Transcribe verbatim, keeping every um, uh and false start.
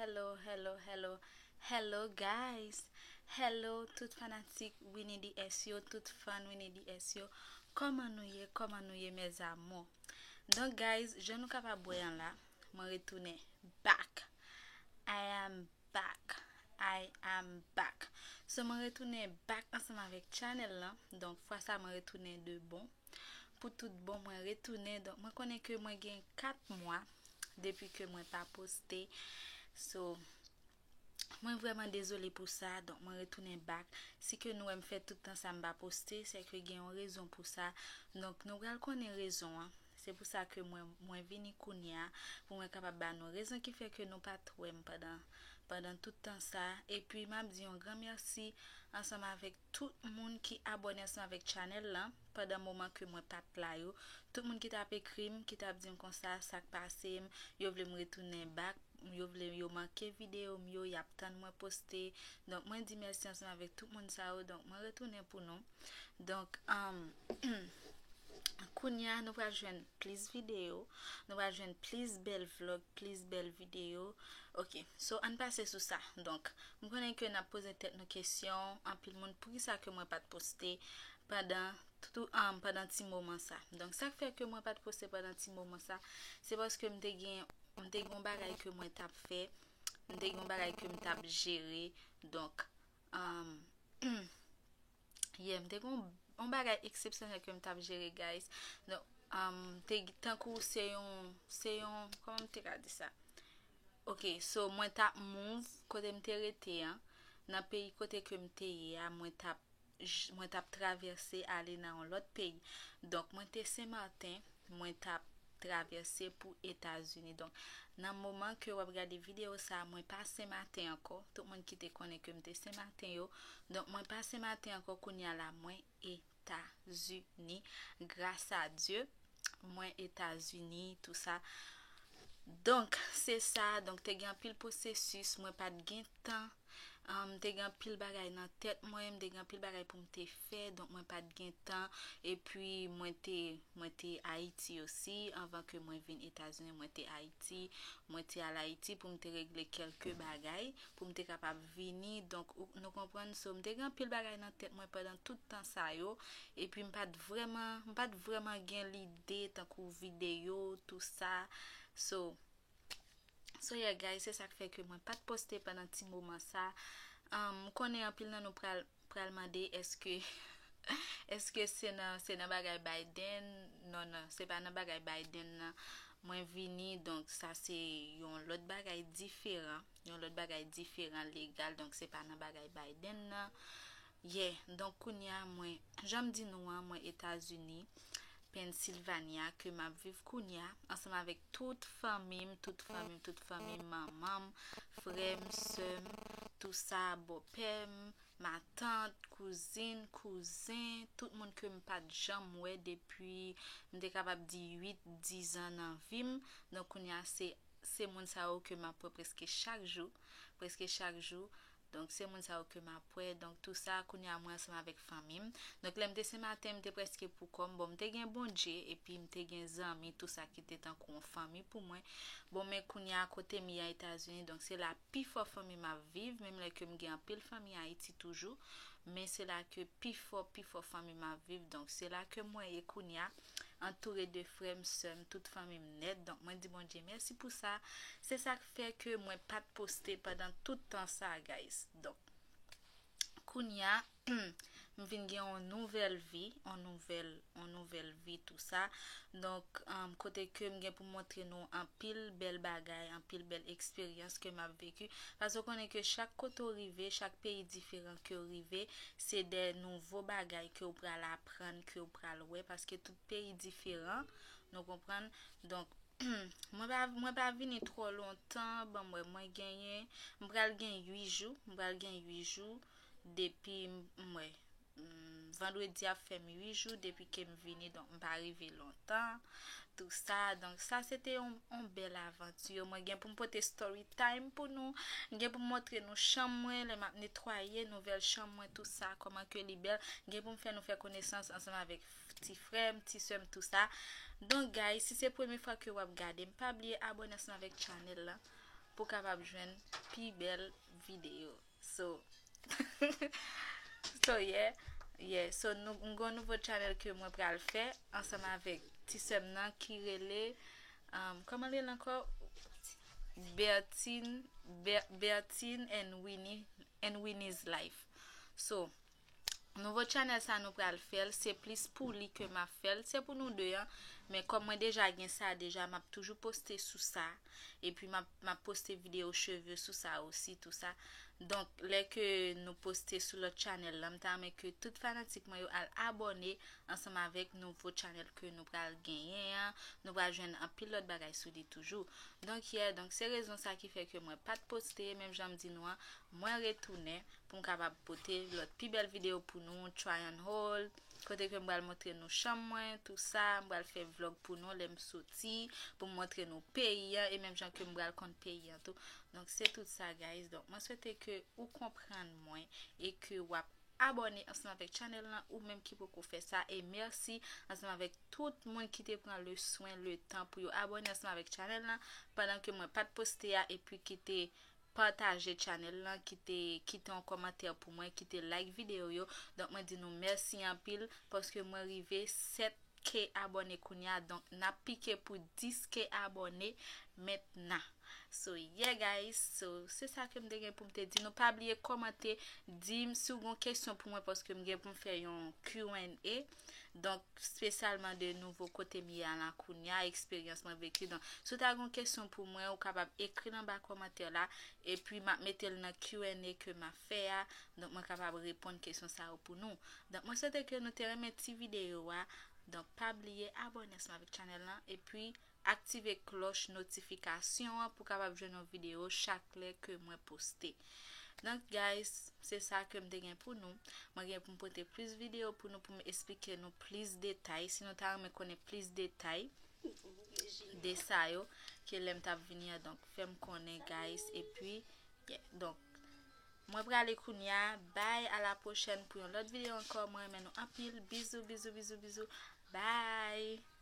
Hello, hello, hello, hello guys. Hello tout fanatik Winnie D S yo, tout fan Winnie D S yo. Kòman nou ye? Kòman nou ye, mes amours? Donk guys, jan nou kapab wè an la, mwen retounen back. I am back. I am back. So mwen retounen back ansanm avèk channel lan. Donk fwa sa mwen retounen de bon. Pou tout bon, mwen retounen. Donk mwen konnen ke mwen gen kat mwa depi ke mwen pa poste. So mwen vrèman dezole pou sa. Donk mwen retounen back. Si ke nou wè m fè tout tan sa m pa poste, se ke gen yon rezon pou sa. Donk nou pral konnen rezon an. Se pou sa ke mwen mwen vini kounye a pou mwen kapab ba nou rezon ki fè ke nou pa t wè m pandan pandan tout tan sa. Epi m ap di yon gran mèsi ansanm avèk tout moun ki abòne ansanm avèk channel lan pandan moman ke mwen pa t la yo. Tout moun ki t ap ekri m, ki t ap di m konsa sa k pase m, yo vle m retounen back, yo vle yo manke videyo m yo, y ap tann mwen poste. Donk mwen di mèsi ansanm avèk tout moun sa yo. Donk mwen retounen pou nou. Donk um, kounye a nou pral jwenn plis videyo, nou pral jwenn plis bèl vlog, plis bèl videyo. Ok, so ann pase sou sa. Donk m konnen ke n ap poze tèt nou kesyon, anpil moun, poukisa ke mwen pa t poste pandan tout um, pandan ti moman sa. Donk sa k fè ke mwen pa t poste pandan ti moman sa, se paske m te gen m te gen yon bagay ke mwen t ap fè, m te gen yon bagay ke m t ap jere. Donk um, yeah, m te gen yon bagay eksepsyonèl ke m t ap jere, guys. Donk um, te tankou se yon se yon kòman m te ka di sa? Ok, so mwen t ap move kote m te rete an, nan peyi kote ke m te ye a, mwen t ap mwen t ap travèse ale nan yon lòt peyi. Donk mwen te Senmaten, mwen t ap travèse pou Etazini. Donk nan moman ke w ap gade videyo sa, mwen pa Senmaten ankò. Tout moun ki te konnen ke m te Senmaten yo. Donk mwen pa Senmaten ankò, kounye a la mwen Etazini. Gras a Dye, mwen Etazini, tou sa. Donk se sa. Donk te gen anpil pwosesis, mwen pa t gen tan. Um, m te gen anpil bagay nan tèt mwen, m te gen anpil bagay pou m te fè, donk mwen pa t gen tan. Epi mwen te mwen te Ayiti osi, anvan ke mwen vin Etazini, mwen te Ayiti. Mwen te al Ayiti pou m te regle kèlke bagay pou m te kapab vini. Donk ou- nou konprann, so m te gen anpil bagay nan tèt mwen pandan tout tan sa yo. Epi m pa t vrèman m pa t vrèman gen lide tankou videyo, tou sa. So So yeah guys, se sa k fè ke mwen pa t poste pandan ti moman sa. Um, m konnen anpil nan nou pral pral mande èske èske se nan se nan bagay Biden? Non, non, se pa nan bagay Biden nan mwen vini. Donk sa se yon lòt bagay diferan, yon lòt bagay diferan legal. Donk se pa nan bagay Biden nan. Yeah, donk kounye a mwen, jan m di nou an, mwen Etazini, Pennsylvania, ke m ap viv kounye a, ansanm avèk tout fanmi m, tout fanmi m, tout fanmi m, manman m, frè m, sè m, tou sa, bòpè m, matant, kouzin, kouzen, tout moun ke m pa t janm wè depi, m te kapab di, uit, diz an nan vi m. Donk kounye a se se moun sa yo ke m ap wè prèske chak jou, prèske chak jou. Donk se moun sa yo ke m ap wè. Donk tou sa, kounye a mwen ansanm avèk fanmi m. Donk lè m te Senmaten, m te prèske pou kò m. Bon, m te gen Bondye epi m te gen zanmi, tou sa ki te tankou yon fanmi pou mwen. Bon, men kounye a kote m ye an Etazini, donk se la pifò fanmi m ap viv, menm lè ke m gen anpil fanmi Ayiti toujou. Men se la ke pifò, pifò fanmi m ap viv. Donk se la ke mwen ye kounye a, antoure de frè m, sè m, tout fanmi m nèt. Donk mwen di Bondye mèsi pou sa. Se sa k fè ke mwen pa t poste pandan tout tan sa, guys. Donk kounye a, m vin gen yon nouvèl vi, yon nouvèl yon nouvèl vi, tou sa. Donk um, kote ke m gen pou montre nou anpil bèl bagay, anpil bèl eksperyans ke m ap veki. Paske w konnen ke chak kote w rive, chak peyi diferan ke w rive, se de nouvo bagay ke w pral aprann, ke w pral wè, paske tout peyi diferan, nou konprann. Donk mwen pa mwen pa vini twò lontan. Ban m wè, mwen genyen, m pral gen uit jou, m pral gen uit jou depi m wè, mm, vandredi ap fè m uit jou depi ke m vini, donk m pa rive lontan, tou sa. Donk sa se te yon, yon bèl avanti. Mwen gen pou m pote story time pou nou, m gen pou m montre nou chanm mwen lè m ap netwaye nouvèl chanm mwen, tou sa, kòman ke li bèl. M gen pou m fè nou fè konesans ansanm avèk ti frè m, ti sè m, tou sa. Donk guys, si se premye fwa ke w ap gade m, pa bliye abòne ansanm avèk channel la. pou kapab jwenn pi bèl videyo. So, so yeah, yeah. So nou, m gon nouvo channel ke mwen pral fè ansanm avèk ti sè m nan ki rele, um, kòman l rele ankò? Bertine, Ber, Bertine and Winnie, and Winnie's Life. So, nouvo channel sa nou pral fè l, se plis pou li ke m ap fè l. Se pou nou de an, men kòm mwen deja gen sa deja, m ap toujou poste sou sa. Epi m ap, m ap poste videyo cheve sou sa osi, tou sa. Donk, lè ke nou poste sou lòt channel la, m ta renmen ke tout fanatik mwen yo al abòne ansanm avèk nouvo channel ke nou pral genyen an. Nou pral jwenn anpil lòt bagay sou li toujou. Donk, yeah, donk se rezon sa ki fè ke mwen pa t poste, menm jan m di nou an, mwen retounen pou m kapab pote lòt pi bèl videyo pou nou, try and hold, kote ke m pral montre nou chanm mwen, tou sa, m pral fè vlog pou nou lè m soti, pou m montre nou peyi an, e menm jan ke m pral konn peyi an tou. Donk, se tout sa, guys. Donk, mwen swete ke ou konprann mwen e ke w ap abòne ansanm avèk channel lan, ou menm ki poko fè sa, e mèsi ansanm avèk tout moun ki te pran le swen, le tan pou yo abòne ansanm avèk channel lan, pandan ke mwen pa t poste a, epi ki te pataje channel lan, ki te kite yon kòmantè pou mwen, ki te like videyo yo. Donk, mwen di nou mèsi anpil, paske mwen rive sèt K abòne kounye a. Donk, n ap pike pou dis K abòne mentnan. So, yeah, guys. So, se sa ke m te gen pou m te di nou. Pa bliye kòmante, di m si w gon kesyon pou mwen, paske m gen pou m fè yon Q and A. Donk, espesyalman de nouvo kote m ye a la kounye a, eksperyans mwen veki. Donk, si w ta gon kesyon pou mwen, ou kapab ekri l anba kòmantè la, epi m ap mete l nan Q and A ke m ap fè a. Donk, mwen kapab reponn kesyon sa yo pou nou. Donk, mwen swete ke nou te renmen ti videyo a. Donk, pa bliye abòne ansanm avèk channel lan, epi aktive klòch notifikasyon an pou kapab jwenn yon videyo chak lè ke mwen poste. Donk, guys, se sa ke m te gen pou nou. Mwen gen pou m pote plis videyo pou nou, pou m esplike nou plis detay. Si nou ta renmen konnen plis detay de sa yo, ke lè m t ap vini an, donk, fè m konnen, guys. Epi, yeah, donk, mwen prale kounye a. Bye, a la pwochèn pou yon lòt videyo ankò. Mwen renmen nou anpil. Bizou, bizou, bizou, bizou. Bye.